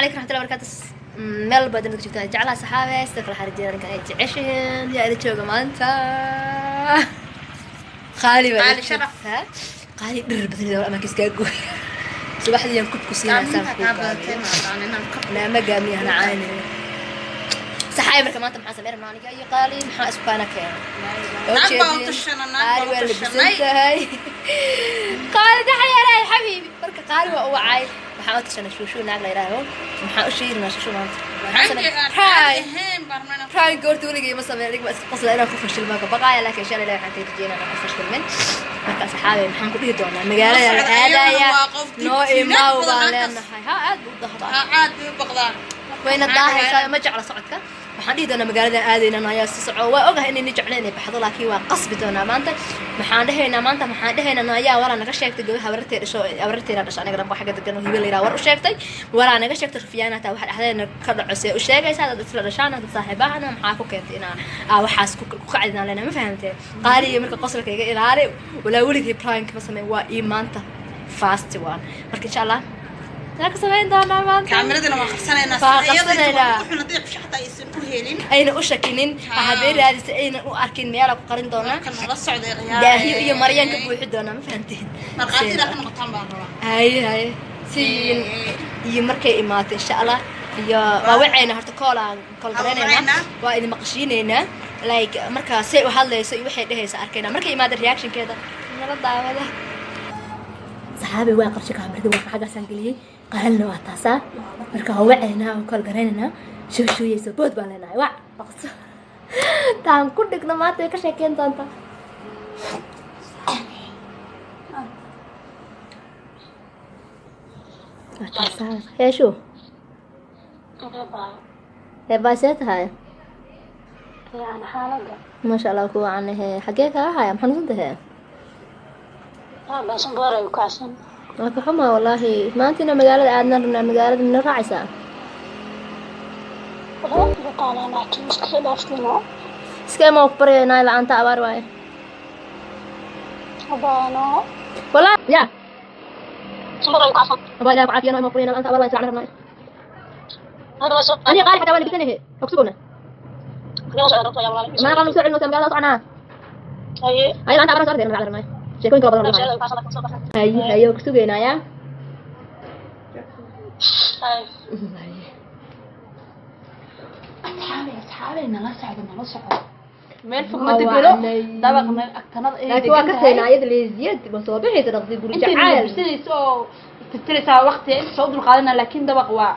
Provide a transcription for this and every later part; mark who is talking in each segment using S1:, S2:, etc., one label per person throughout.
S1: Calaykum raxmatullahi barakaatu. Meel baad inaad joogtaan jeclaha saxaabe, sida kale xarijiyada ninkan ay jeceshihiin. Yaa ila jooga maanta? Qaali baa ila
S2: Qaali sharaf.
S1: joogtaa. Qaali dhir badan oo amaanka iskaga gooy. Subaxdii yaan kub ku siinaa saan
S2: Gaaminta
S1: kuu
S2: kaa badatay
S1: gaabiyo.
S2: Ma aqaan inaan ka
S1: Naama gaamiya hana caynaya. Saxaabe, marka maanta maxaa sameyn rabnaa aniga iyo Qaali? Maxaa isku kaana keenay?
S2: Naag baan u tashanay, naag
S1: Qaali
S2: baan u
S1: waa labisan
S2: tashanay.
S1: tahay. Qaali daxayaraay xabiibi. Marka Qaali waa u wacay. Waxaan u tashanay Shuushu, naag la yidhaaho. Maxaan u sheegi rabnaa Shuushu maanta?
S2: Xagga aan caadi ahayn baan rabnaa inaan
S1: Prank goorta weligay ma sameyn. Aniga waa iska qosla inaan ku fashilmaan ka baqaaya, laakiin insha Allah waxaan ka rajeynaa inaan ku fashilmin. Marka saxaabe, maxaan ku dhihi doonaa? Magaalada la
S2: Socda, ayaguna
S1: aadaya.
S2: waa qof
S1: Noo
S2: dibjinad
S1: imaaw
S2: badan
S1: baan
S2: halkaas.
S1: leenahay. Ha, aad buu u dahdaa.
S2: Ha, aad bay u baqdaan.
S1: Wayna
S2: Maxaa
S1: daahaysaa,
S2: dhacay?
S1: ma jecla socodka. Waxaan dhihi doonaa magaalada aadayna ayaa si soco. Waa ogahay inayna jecleen inay baxdo, laakiin waa qasbi doonaa maanta. Maxaan dhehaynaa maanta? Maxaan dhehaynaa? Ayaa waraa naga sheegtay gabar habartee dhasho, habarteena dhasho aniga dhanba xagga degan oo hibe la yidhaha war u sheegtay. Waraa naga sheegtay rufyaana taa waxa dhexdeena ka dhaco. See u sheegaysaa dad isla dhashaan, dad saaxiibahana? Maxaa ku keentay inaa aa waxaas ku kacdinaan leenahay? Ma fahamtee? Qaaliyo marka qosolka iga ilaali. Walaa weligay prank ma sameyn, waa ii maanta fast one. Marka insha Allah yaa ka samayn doonaa maanta.
S2: Kaamiradina waan qabsanaynaa.
S1: Waan
S2: Si iyada
S1: qabsanaynaa.
S2: wuxuuna haddii cusho xataa aysan u helin.
S1: Ayna u shakinin.
S2: Haa.
S1: Hadday raadisa aynan u arkin, meela ku qarin doonaa.
S2: Marka nala socday khiyaar.
S1: Daahiyo iyo maryaan ka buuxi doonaa, ma fahanteen?
S2: Markhaati inaad ka noqotaan baan rabaa.
S1: Haye haye, si iyo markay imaato insha Allah iyo waa wacayna horta, koolaan kool
S2: Waa
S1: garanaynaa.
S2: wacaynaa.
S1: Waa idin maqashiinaynaa, like marka say u hadlayso iyo waxay dhehaysa arkaynaa. Markay imaado reactionkeeda nala daawada. Saxaabi, waa qarshe kaamirada, waa xaggaasaan geliyey. Qaalina waa taasaa. Marka waa wacaynaa oo kool garanaynaa. Shuushuuyeyso bood baan leenahay. Wac dhaqso taan ku dhigno maanta way ka sheekeyn doontaa. Waa taasaa. Heeshu hee baasee tahay? Maasha Allah, ku wacan. Hee, xagee kaa haya? Maxaa nusan tahay? Waa ka xumaa wallaahi. Maantina magaalada aadnaan rabnaa. Magaalada mina raacaysaa? Iska ima ku baryaynaa la-aanta abaar waaye wallahi ya. Abaa ilaah ku caafiyano. Ima ku baryaynaa la-aanta abaar waaye. Israacna rabnaa ani qaali xataa waa labisanahe ogsugowna. Ma qaan soo celino magaalada soconaa. Ay la-aanta abaar soo ordayna rabnaa. Sheekooyin kala badan lagu hayo. Haye haye, waa ku sugaynaa ya.
S3: Asxaabay, asxaabay, nala socdo, nala socdo. Meel fog
S1: Ma
S3: ma degano.
S1: wacnay.
S3: Dabaq meel agtanada ay
S1: Laakiin waa
S3: degan
S1: ka
S3: tahay.
S1: saynaa iyada leeziyad ma soo bixaysa dhaqsi guri
S3: Intay
S1: jacayl.
S3: nabsanayso oo tirtiraysaa waqti inta soo dulqaadana, laakiin dabaq waa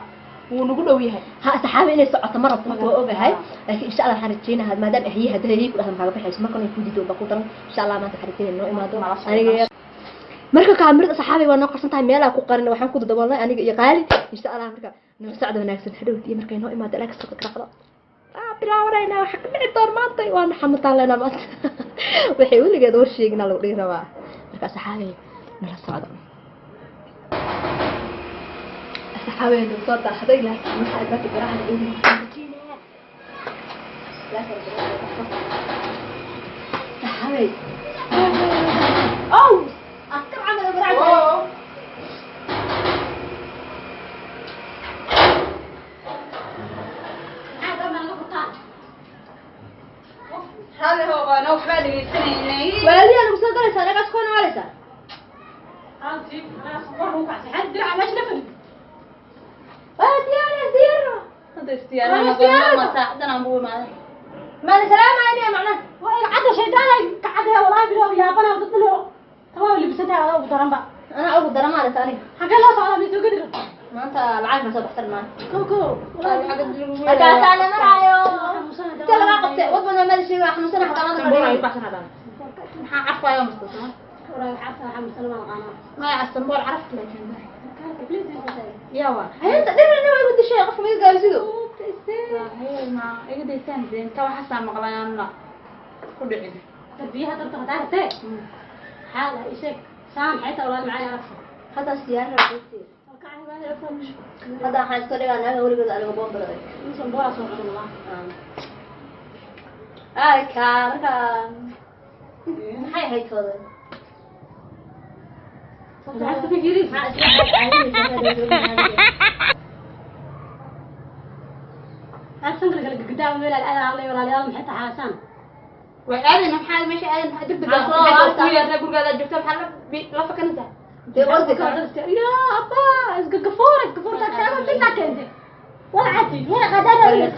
S3: wuu nagu dhow yahay.
S1: Ha saxaabi, inay socoto ma rabto marka, waa ogahay, laakiin insha Allah waxaan rajeynayaa maadaama ahyihi hadda ahyihi ku dhahda maxaa baxayso markan ay ku diido ba ku daran. Insha Allah maanta waxaan rajeynaya noo imaado.
S3: Nala socdo.
S1: Aniga marka kaamirada saxaabi waa noo qarsan tahay, meelaa ku qarin waxaan ku dadaboolnay aniga iyo Qaali insha Allah. Marka nala socdo wanaagsan hadhowt iyo markay noo imaado ilaa kasoo qaraqdo bilaabanayna waxa ka dhici doon maanta. Waana xamataan leynaa maanta, waxay weligeed war sheegina lagu dhihi rabaa. Marka saxaabi, nala socdo. Saxaabi, noo soo daahday, laakiin waxaa albaabka garaacda inuu rajeynaya. Saxaabi, oh askar camal garaacda.
S3: Hada hoobana waxbaa dhegeysanaynay.
S1: Waaliyaa lagu soo galaysaa anaga iskoona waalaysaa. Waa diyaar diyaar.
S3: Hadda istiyaarana saacadan aan buu imaaday.
S1: ما سلام عليك معناه. انا اقدر ما على ثاني. ما انت العافيه ما بحتر معي markaas ana maraayo inta lagaa qabtay wadban ma sheego xanuunsan xataa ma
S3: Maxaa carfaayo mustaqbal? Ma casambool carafta laakiin. Yaa waa.
S1: Hay'adda dhirna way ku dishay qofka miga gaabsido.
S3: Ma iga daysaan inta waxaasaa maqlayaanna ku dhicin.
S1: Hadda siyaar rabti, hadda waxaan iska dhigaa naaga weligood aniga boonbaladay ay ka. Marka maxay ahayd tooda? Maxaa isla caadinaysaa?
S4: عشان kala gagadaa meel aad hadlay walaalayaal maxay taxaasaan
S3: Way aadayna maxaa meesha aadan degdeg
S1: Maxaa soo laabtaa?
S3: ku yeernay gurigaada joogta maxaa la fakanaysaa?
S1: Dee ordi kara.
S4: يا أبا إسقفور إسقفور تاكتاكو تنا كنت ولا عادي ولا قدر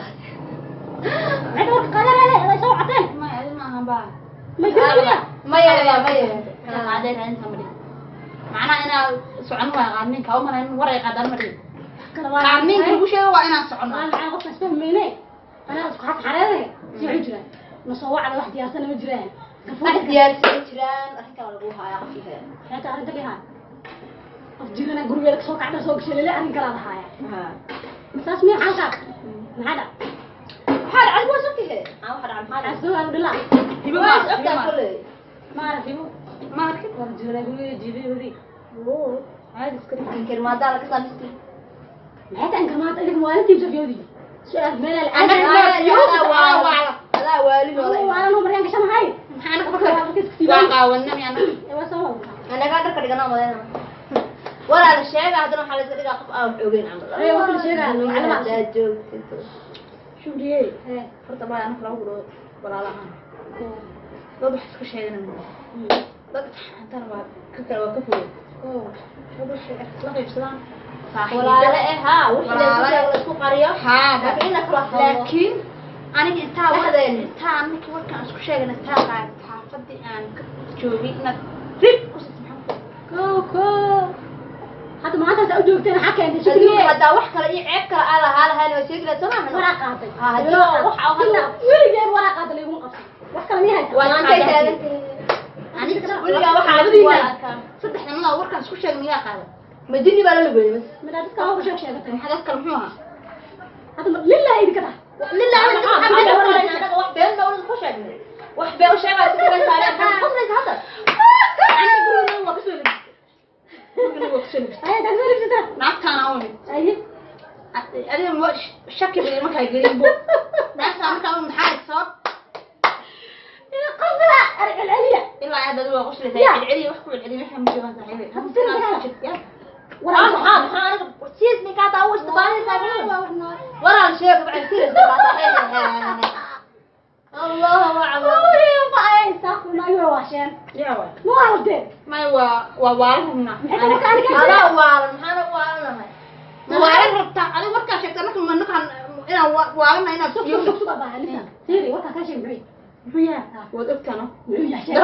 S4: عاد ورك قدر لا يسوي عطين
S3: Ma aadin maaha baa.
S4: ما يقدر
S1: Maya maya.
S3: Qaaday raadinta ma dhihin. Macnaha inaa socon waa qaadninka u malayn war ay qaadaan ma dhihin. Qaadninka lagu sheego waa inaan socono.
S4: أنا معي قفة اسمه ميني أنا أسكت حق حرارة سيعو جران نصوع على واحد يا سنة مجران
S1: Wax diyaarsan jiraan arrin kale lagu hayaa qofkiisa.
S4: حتى أنت لي هاي قف جيرنا قربي لك سوق عدا سوق شلة أنا كلا هاي بس مين حلقة ما هذا
S1: Maxaa dhacay waa soo Maxaa waxa dhacay maxaa dhacay?
S4: عسول أنا بالله
S3: Hibo
S1: Waa
S3: ma
S1: is ogtahay kolley.
S4: ما أعرف يبو
S3: ma arkin.
S4: war جيرنا قربي جيبي ودي
S3: Caadi iska dhig.
S1: Inkir maadaa laga saamisti.
S4: ما حتى أنك ما تقدر مواليد يوسف يودي سؤال مال الآن
S1: Adaa waalid walaal.
S4: أنا هو مريان كشان هاي
S3: Maxaa anaga marka waa qaawanna mi anaga.
S4: وسوى
S1: Anagaa dharka dhiganaa malayna. Walaa la sheegaa haddana waxaa la iska dhigaa qof aan wax ogeyn camal.
S4: Ee, waa kala sheegaa, macluumaad.
S1: Haddaad joogtid.
S3: Shukriyey. Horta baa anaga laba gudhood walaalahaan. Dad wax isku sheegana ma dad intana waa ka kale waa ka fogey. Dad waxay isla qaybsadaan.
S1: Walaale eh haa wixii la isku
S3: Walaale.
S1: sheego la isku qariyo.
S3: Haa,
S1: Laakiin in la kala hadlo.
S3: laakiin aniga intaa
S1: Dhexdeena.
S3: intaa ninkii warkaan isku sheegana intaa qaad xaafadii aan ka joogay inaad rib ku siito maxaa
S4: كو كو هذا ما أنت أوجوك حكى أنت
S1: Adduunka
S4: شكلي
S1: haddaa wax kale iyo ceeb kale aa lahaa lahayn waa sheegi lahayd soo maahan.
S4: ورا قاطي
S1: Ah, haddii wax oo
S4: ولي ورا قاطي اللي يقوم قص wax kale miyaa haysaa
S1: Maantay taagan tahay.
S3: aniga
S1: Weligaa waxaa
S4: Labadiina.
S1: waa arkaa.
S3: saddex nimanaa warkaan isku sheegna yaa qaaday
S1: Ma jinni baa la lugeeyay bas.
S4: ma dadka waa ku sheeg sheegatay
S3: maxaa dadka muxuu ahaa
S4: hadda lillahi idinka tahay
S1: Lillah anaga waxaan been u sheegnay, anaga wax been baa u sheegnay. Wax been u sheegay isku been saaray. Maxaad qoslaysaa hadda?
S3: aniga guriga waa kasoo labistay guriga waa kasoo labistay
S4: ay taas libsata
S3: naagtaana u imid
S4: ay
S3: adiga ma shaki bay markaa gelin bo naagtaa markaa u maxaa sabab
S4: ila qasra arcaliya
S3: ilaa aad adiga waa qoslaysaa
S4: Ya.
S3: celceliya wax ku celceliya waxaa ma joogaan saaxiibay
S4: Hadda sida
S3: Ya.
S1: Maxaa maxaa anaga serious ninka hadda u istibaanaysaa Walaa sheego bacay serious baa tahay. Allahu akbar.
S4: ma ay saaquna ay waasheen
S3: Ya waay.
S4: ma waalde
S3: Maya waa waa waalan rabnaa.
S4: maxay ka aniga
S1: Adaa waalan maxaana u waalanahay.
S3: Ma waalan rabtaa adiga warkaa sheegta anaka ma nakaan inaan waalana inaad
S4: sug sug sug baa lisa fiiri warka ka sheeg muxuu
S3: muxuu yahay waad ogtaano
S4: muxuu yahay sheeg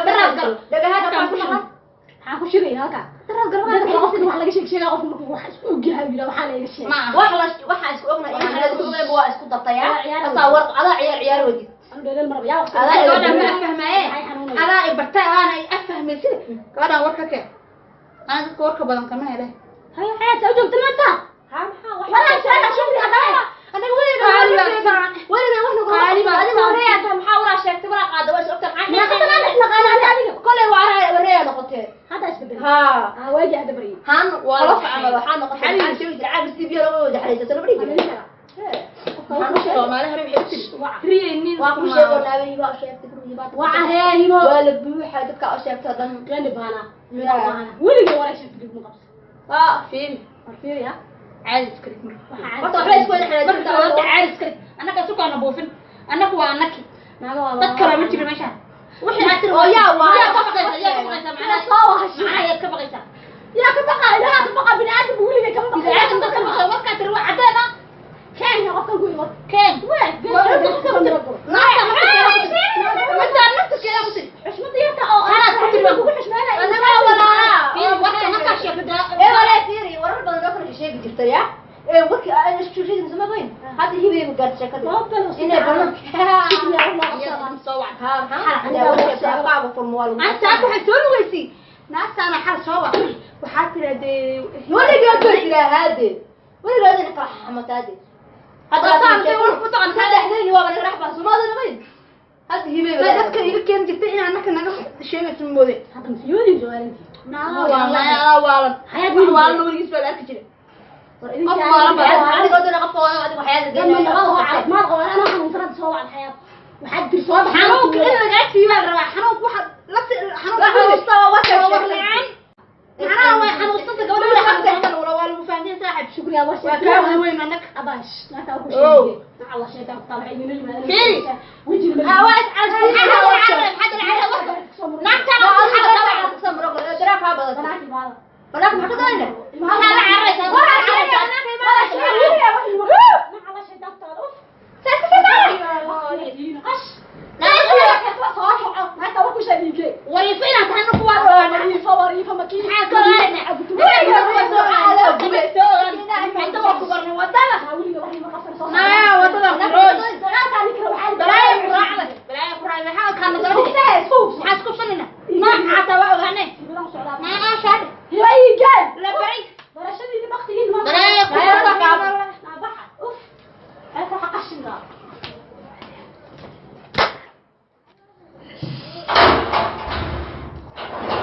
S3: Daraad gal.
S1: Dhagaha ka ku maqan.
S4: maxaan ku sheegaya halka
S1: Daraad gal.
S4: dadka qofka wax laga sheeg sheegaa qofka markuu wax isku ogyahay yidhaa waxaa la iga sheegay
S3: ma aha
S1: Wax la waxa isku ognahay in la isku ognahay waa isku dartaya.
S4: Waa ciyaar
S1: Asaa war adaa ciyaar ciyaar wadid.
S4: anu dheeleel maraba yaa waqti
S1: Adaa
S3: gabadhaan ma afahmaaye
S4: Maxay xanuunaysaa?
S3: adaa i bartay aana i afahmaysid gabadhaan warka kee ana dadka warka badan kama hele
S4: hay xayaat u joogta maanta
S1: Haa maxaa wax
S4: walaa sheega shukri hadaa
S1: anaga weligaa
S3: Qaali baa
S1: weligaa wax nagu
S3: Qaali baa
S1: adiga wareeyaa maxaa waraa sheegtay waraa qaada waa is ogtahay maxaa
S4: meeqa sanaa naqaana adiga
S1: kolay waa wareeyaa noqotee.
S4: hadda isbedel
S1: Haa.
S4: ah waagi hadda bariyay
S1: Han
S3: Waa
S1: qolof
S3: la
S1: camal waxaa noqotay
S3: Xaliil.
S1: maxaa sheegi jiray caag si biyo looga wada xariisato lama dhihi jirin.
S3: Soomaali hore waxay u tiri riyay nin
S1: Waa ku sheego naabay waa sheegtay gurigii baa
S4: wacaheehimo
S1: waa la buuxa dadka u sheegtay dhan.
S4: qani baana
S1: Ya.
S4: weligay walaa sheegtay dib ma qabso
S1: Waa
S3: fiiri
S4: war fiiri ha
S3: caadi iska dhig marka
S4: waxaa
S1: horta waxba isku wada
S3: marka
S1: xanaajinta
S3: horta caadi iska dhig annaka sukaana buufin annaku waa annaki
S4: naaga waa
S3: dad kale ma jiro meeshaan wixii aad tiri
S1: Oo yaa waa.
S3: yaa ka baqaysa yaa ka baqaysa macnaha
S4: soo wahashay
S3: macnaha yaad ka baqaysaa
S4: yaa ka baqa ilaaha ka baqa bini'aadam weligay kama baqa
S3: bini'aadam dadka baqay warkaa tiri waa cadeen ah
S4: keen qofkan ku imad
S3: keen
S4: wee
S3: naagta markaa naftirkeeda ku tiri
S4: xushmada yarta oo
S3: Anaad ku tiri.
S4: kugu xushmeynaya
S1: Anaga walaa.
S3: fiiri warka markaa sheegto
S1: Ee walaa fiiri warar badan oo kala sheegi jirtay ya. Ee warkii aan isku sheegin sama bayn. Hadda hibay ma gaartay sheekada. Inay banaanka.
S3: soo wac
S1: Haa maxaa? Aniga warka qaab furmo waa lagu.
S3: naagta waxay soo lugeysay naagtaana xal soo wac waxaa tira dee
S1: Weligaa baa jiraa haade. Weligaa idin kala xamataade. Hadda saddexdeeni waaba naga dhex baa Soomaalida bayn. Hadda hibay
S3: ma dadka iga keeni jirtay in annaka naga sheegayso moode
S4: hadda masiyoodin jawaalintii
S3: waalan waalan
S4: Xayaat
S3: wax waalan weligiis baa la arki jiray
S4: war
S3: Qof waalan baa
S1: Adigoo dana qofka waa adigu waxyaada
S4: dama nabada oo caafimaad qaba anaa xanuunsanada soo wacan xayaat waxaad dir soo baxaa
S3: xanuunka in lagaa siibaa la rabaa xanuunka waxa la xanuunka macnaha way xanuunsanta gabadha way xanuunsan wala waa lagu fahansan saaxib
S4: shukriya
S3: waa kaa weyn annaka
S4: abash naagta ku
S3: Oh.
S4: sheegay
S1: Walaak maxaa ka doonayna?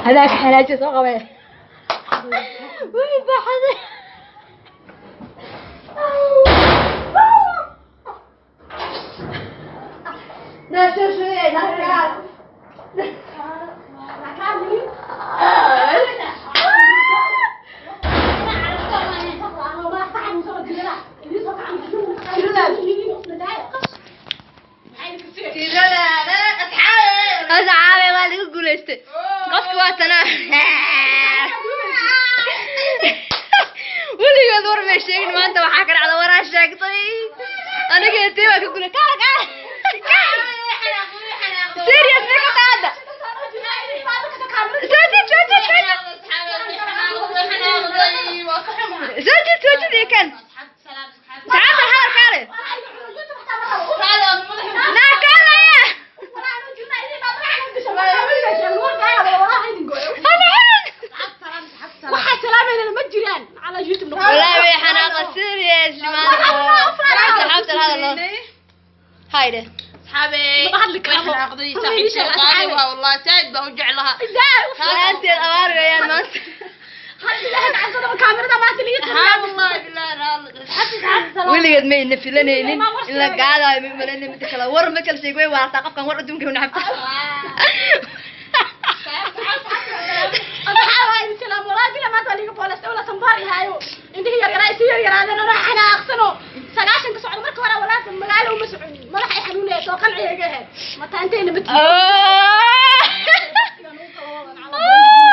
S1: هذاك حلاجة سوق وين بحث. لا شو شو لا. Asxaabe, waa lagu guulaystay. Qofki waa tanaa. Weligood war may sheegin, maanta waxaa ka dhacda waraa sheegtay. Aniga intee waa ka guulay. Kaala kaala. Serious ma ka taada? Soo jid, soo jid, soo jid. Soo jid, soo jid iyo kan. Saacadda hadal kaale. Naa kaalaya. Hana xirin.
S4: Waxaa salaamayna ma jiraan على YouTube.
S1: والله way xanaaqa seriously maanta. Asxaabta hadal loo. Hayde.
S2: Asxaabey.
S4: Ma hadli karo.
S2: Way xanaaqday, saaxiibtay qaali waa, wallahi saaid baan u jeclaha.
S1: Laanteed abaar weeyaan maanta.
S2: Haa, wallahi billahi raalli.
S1: Weligeed ma ina filanaynin in la gaadaayo, ma malanay. Midda kale war ma kala sheeg, way waartaa qofkan war adduunka u nacabta.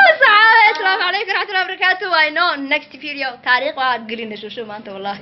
S1: Asxaabe, asalaamu calaykum waraxmatullahi wabarakaatu. Waa inoo next video. Taariikh waa gelina shushu maanta wallahi.